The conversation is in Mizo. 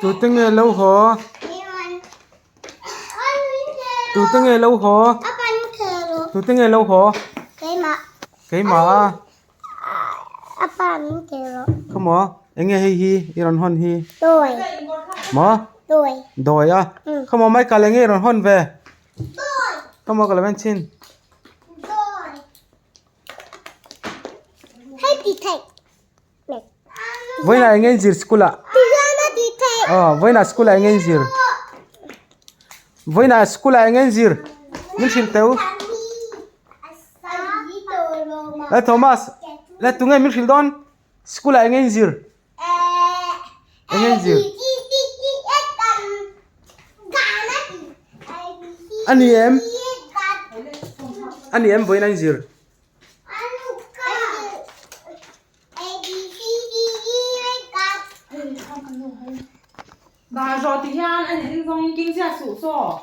Tute nge lo haw? Tute nge lo haw? Tute nge lo haw? Keimah a. Khawmaw eng nge hei hi i rawn hawn hi? Maw? Dawi a. Khawmaw Michael eng nge i rawn hawn ve? Khawmaw ka lo en chhin. Vawiinah eng nge zir school ah aw vawiinah school ah eng nge zir vawiinah school ah eng nge zir min hrilh teh u le Thomas le tunge min hrilh dawn school ah eng nge zir eng nge zir a ni em a ni em vawiin an zir. Dah zawh ti hian a ni ding zawngin king chiah suh saw.